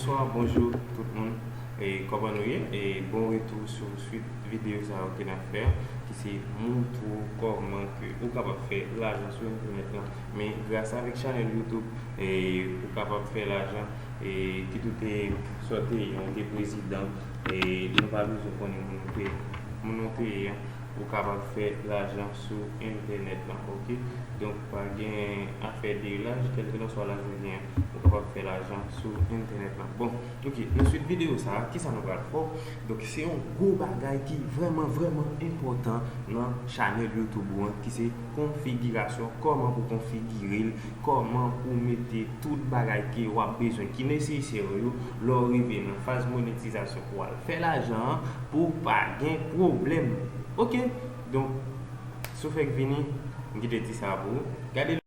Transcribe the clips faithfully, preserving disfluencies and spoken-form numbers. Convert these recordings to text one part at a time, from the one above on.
Bonswa, bonjou tout moun. E kòman nou ye? E bon retou sou swit videyo sa yo ke n ap fè, ki se montre w kòman ke ou kapab fè lajan sou entènèt lan. Men gras avèk chanèl YouTube, e ou kapab fè lajan, e kit ou te sòti, ou te prezidan, e nou pa bezwen konnen moun ou te, moun ou te ye an. Ou kapab fè lajan sou entènèt lan, oke? Donk, pa gen afè de laj, kèlkelanswa laj ou gen, ou kapab fè lajan sou entènèt lan. Bon, oke, nan swit videyo sa a, kisa nou pral fè? Donk, se yon gwo bagay ki vrèman, vrèman enpòtan nan chanèl YouTube ou an, ki se konfigirasyon, kòman pou konfigire l, kòman pou mete tout bagay ke w ap bezwen, ki nesesè yo, lè w rive nan faz monetizasyon pou w al fè lajan an, pou w pa gen pwoblèm. Oke? Donk, si w fèk vini, m kite di sa pou ou. Gade.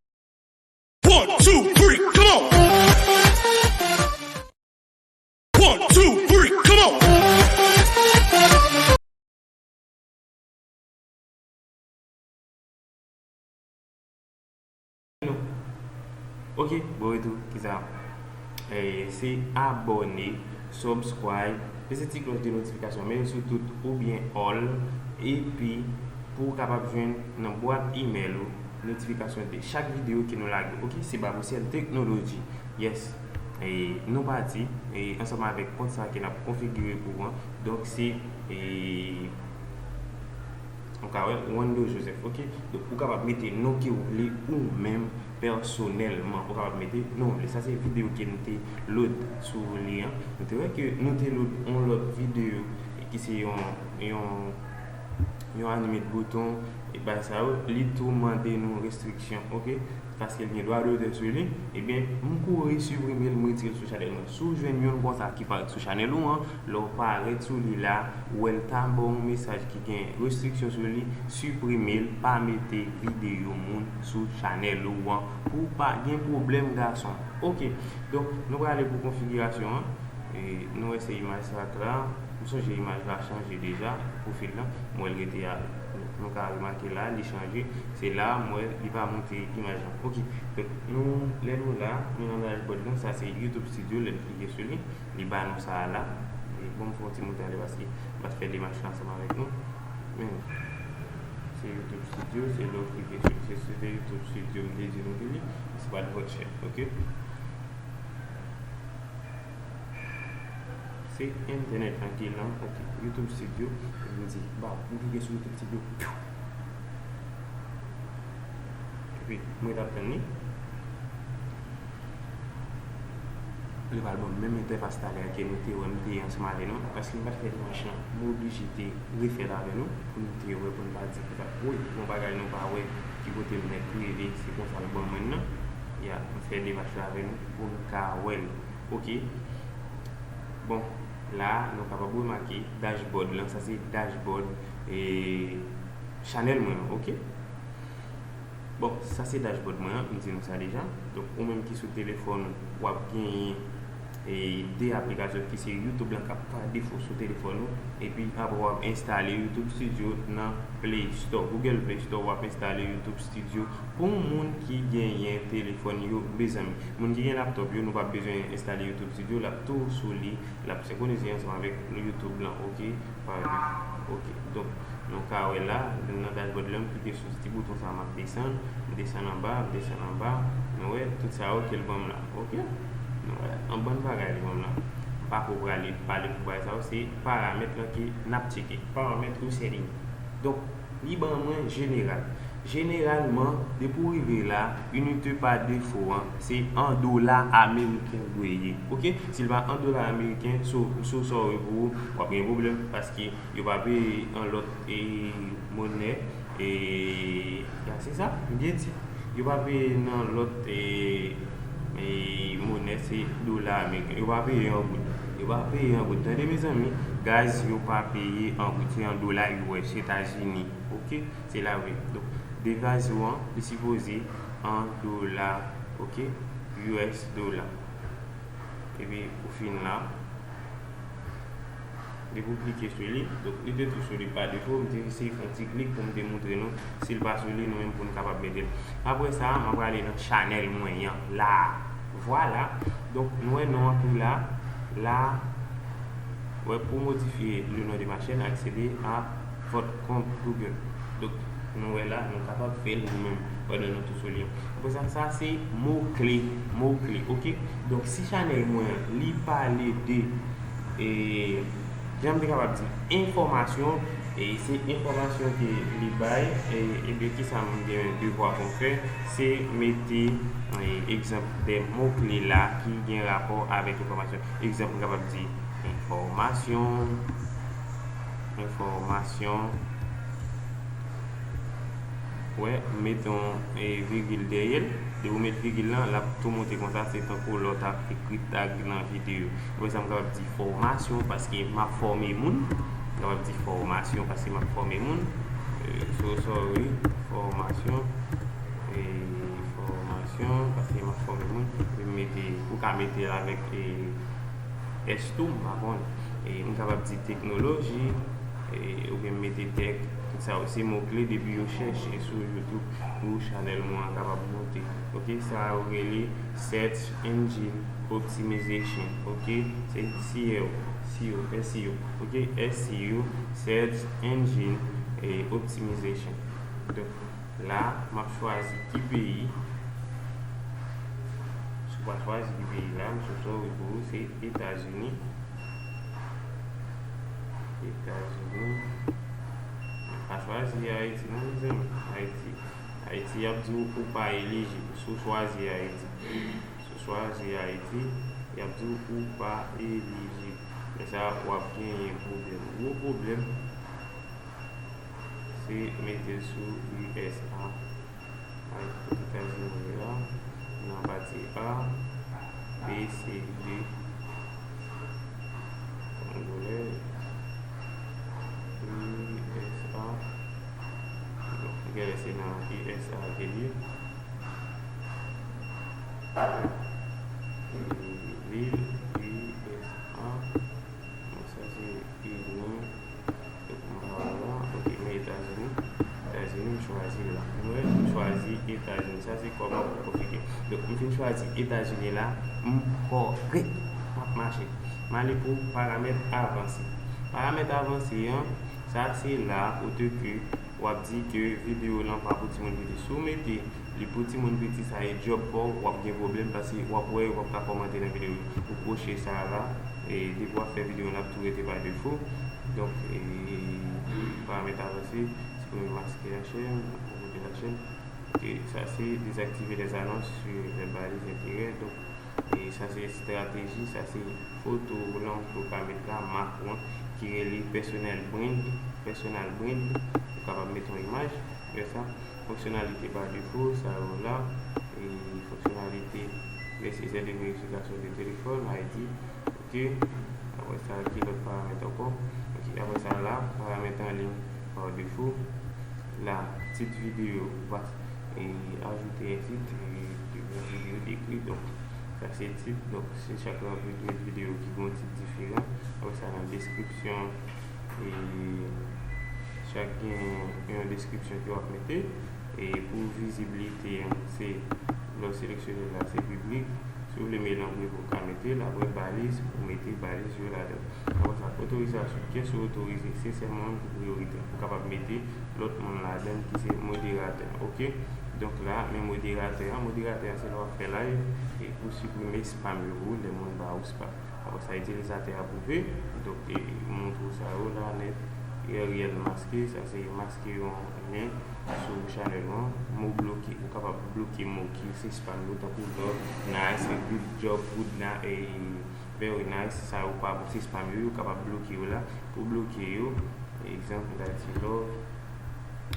One, two, three, come on! One, two, three, come on! Ok, bon retou, kisa? Eh, se abòne, subscribe, peze ti klòch de notifikasyon, men sou tout oubyen all, epi pou w kapab jwenn nan bwat imèl ou notifikasyon de chak videyo ke nou lage. Ok, se Babousyèl Teknoloji. Yes. E nou pati, e ansanm avèk kont sa ke n ap konfigire pou ou an. Donk, se, e, ou ka wè, Wando Joseph, ok? Donk, ou kapab mete non ke ou vle ou menm pèsonèlman. Ou kapab mete non ou vle. Sa se videyo ke nou te load sou li an. Nou te wè ke nou te load yon lòt videyo ki se yon, yon, yon animate bouton, e bagay sa yo, li tou mande nou restriksyon, ok? Paske l gen dwa dotè sou li, ebyen, m kouri siprime l, m retire l sou chanèl mwen. Si w jwenn youn konsa ki parèt sou chanèl ou an, lè w parèt sou li la, ou wè l ta ba w yon mesaj ki gen restriksyon sou li, siprime l, pa mete videyo moun sou chanèl ou an pou w pa gen pwoblèm, gason. Ok, donk, nou prale pou konfigirasyon an. E, nou wè se imaj sa k la. M sonje imaj la chanje deja, pwofil la. M wè l rete a, nou ka remake la, li chanje. Se la, m wè li pa montre imaj la. Ok. Donk, nou, lè nou la, nou nan dashboard lan, sa se YouTube Studio, lè n klike sou li, li ba nou sa a la. E, bon, m fè yon ti moute ale paske m pa t fè demach la ansanm avèk nou. Men, se YouTube Studio, se lè w klike sou li. Se, se te YouTube Studio, m te di nou ke li, se pa t voucher, ok? Se entènèt lan ki lan, ok. YouTube Studio, epi m di, baw, m klike sou YouTube Studio. Piu! Epi, mwen t ap tann li. Li pral ban m menm entèfas talè a ke nou te wè, m te ansanm avè nou, paske m pa t fè demach lan, m oblije te refè l avè nou, pou nou te wè, pou nou pa di konsa, wi, gon bagay nou pa wè, ki kote m mèt rive, se konsa l ban mwen nan. Ya, m fè demach la avè nou, pou nou ka wè l. Ok. Bon, la, nou kapab remake dashboard lan. Sa se dashboard, e, chanèl mwen an, ok? Bon, sa se dashboard mwen an, m di nou sa deja. Donk, ou menm ki sou telefòn ou, w ap genyen, e, de aplikasyon ki se YouTube lan k ap pa defo sou telefòn ou. Epi, apre w ap enstale YouTube Studio nan Play Store, Google Play Store, w ap enstale YouTube Studio. Pou yon moun ki genyen telefòn yo, mezanmi, moun ki gen laptop yo, nou p ap bezwen enstale YouTube Studio, l ap tou sou li, l ap senkwonize ansanm avèk YouTube lan, ok? Parèt, ok. Donk, nou ka wè la, nan dashboard lan, m klike sou ti bouton sa, m ap desann, m desann anba, m desann anba, nou wè, tout sa yo ke l ban m la, ok? Nou wè, yon bann bagay li ban m la. M pa ko prale pale pou bagay sa yo, se paramèt lan ke n ap tcheke. Paramèt ou setting. Donk, li ban mwen jeneral. Jeneralman, depi w rive la, inite pa defo an, se an dola ameriken l dwe ye. Ok? Si l pa an dola ameriken, so, so sorry pou ou, w ap gen pwoblèm, paske yo pa peye an lòt, e, monè, e, ya, se sa, m byen di. Yo pa peye nan lòt, e, e, monè, se dola ameriken. Yo pa peye an goud. Yo pa peye an goud. Tande, mezanmi, guys, yo pa peye an goud. Se an dola U S, Etazini. Ok? Se la vre. Donk, device ou an, li sipoze an dola, ok? U S dola. Epi, ou fin la. Depi w klike sou li, donk, li te tou sou li pa defo, m te eseye fè yon ti klik pou m te montre nou, si l pa sou li, nou menm pou nou kapab mete l. Apre sa, m ap prale nan chanèl mwen an, la. Vwala. Donk, nou wè non an tou la, La, wè, pou modifye le nom de ma chaîne, accéder à votre compte Google. Donk, nou wè la, nou kapab fè l nou menm, pandan nou tou sou li an. Apre sa, sa se mo kle, mo kle, oke? Donk, si chanèl mwen an, li pale de, e, jan m te kapab di, enfòmasyon, e se enfòmasyon ke li bay, e, e de ki sa m gen devwa pou m fè, se mete, e, egzanp de mo kle la ki gen rapò avèk enfòmasyon. Egzanp, m kapab di enfòmasyon, enfòmasyon. Wè, m mete yon, e, vigil dèyè l. Depi w met vigil lan, l ap tou monte konsa, se tankou lè w t ap ekri tag nan videyo. Apre sa, m kapab di fòmasyon paske m ap fòme moun. M kapab di fòmasyon paske m ap fòme moun. E, so sorry, fòmasyon. E, fòmasyon paske m ap fòme moun. Epi m mete, ou ka mete l avèk, e, S tou, m pa konn. E, m kapab di teknoloji, e, oubyen m mete tech. Tout sa yo se mo kle depi yo chèche sou YouTube pou chanèl mwen an kapab monte. Oke, sa yo rele Search Engine Optimization. Oke, se S E O, S E O, S E O. Oke, S E O, Search Engine, e, Optimization. Donk, la, m ap chwazi ki peyi. Si w pa chwazi ki peyi la, m sou sòri pou ou, se Etazini. Etazini. Pa chwazi Ayiti non, mezanmi. Ayiti. Ayiti, y ap di w ou pa elijib. Si w chwazi Ayiti. Si w chwazi Ayiti, y ap di w ou pa elijib. Lè sa a, w ap genyen pwoblèm. Gwo pwoblèm, se mete l sou U S A. Ay, Etazini la, nan pati A, B, C, D. Kongolè, U S A. Bon, genlè se nan U S A ke l ye. Vil, U S A. Bon, sa se Ini. Donk, m pa wè la. Oke, men Etazini. Etazini, m chwazi l la. Nou wè, m chwazi Etazini. Sa se kòman pou konfigire. Donk, m fin chwazi Etazini la. M kòrèk. M ap mache. M ale pou paramèt avanse. Paramèt avanse an, sa se la kote ke w ap di ke videyo lan pa pou timoun piti. Si w mete li pou timoun piti, sa e djòb pa w, w ap gen pwoblèm paske w ap wè yo p ap ka kòmante nan videyo yo. Ou koche sa a la, e depi w ap fè videyo, l ap tou rete pa defo. Donk, e, paramèt avanse, siprimer masquer la chaîne, remonter la chaîne. Oke, sa se désactiver les annonces sur les balises d'intérêt. Donk, e sa se estrateji, sa se foto w lan ke w ka met la, mak ou an, ki rele personal brand, personal brand. Ou kapab mete yon imaj, fè sa. Fonksyonalite pa defo, sa yo la. E fonksyonalite, les essais de vérification de téléphone, I D. Oke. Apre sa, ki lòt paramèt ankò? Oke. Apre sa la, paramèt an liy pa defo. La, tit videyo, ou pa, e, ajoute un titre, e, de videyo dekri. Donk, sa se tit. Donk, se chak la ou met videyo ki gen yon tit diferan. Apre sa, nan deskripsyon, e chak gen yon deskripsyon ke w ap mete. E pou vizibilite an, se lè w seleksyone l la, se piblik. Si w vle mele an prive, ou ka mete l. Apre baliz, ou mete baliz yo ladan. Apre sa, otorizasyon. Kiyès ou otorize? Se sèlman moun ki priyorite. Ou kapab mete lòt moun ladan ki se moderatè. Oke? Donk la, men moderatè an, moderatè an se lè w ap fè live e pou siprime spam yo pou lè moun ba ou spam. Apre sa, itilizatè apwouve. Donk, e, montre w sa yo la nèt. U R L maske, sa se maske yon lyen sou chanèl ou an. Mo bloke, ou kapab bloke mo ki se spam yo, tankou love, nice, good job, good na-, e, very nice, sa yo pa bon, se spam yo, yo kapab bloke yo la. Pou bloke yo, egzanp, m ta di love,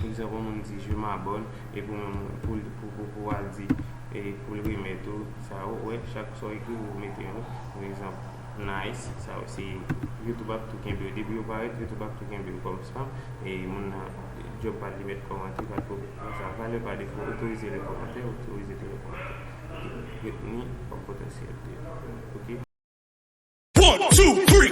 egzanp, yon moun di je m'abonne, e pou, pou, pou, pou, pou al di, e pou l remèt ou, sa yo, wè, chak sa w ekri, ou mete yon, yon egzanp, nice, sa yo, se YouTube ap tou kenbe yo. Depi yo parèt, YouTube ap tou kenbe yo kòm spam, e moun nan, djòb pa li mèt kòmante, pa t pwoblèm. Sa, valè pa defo, otorize lè kòmantè, otorize te lè kòmantè. Retni kòm potansyèl de. Oke? One, two, three.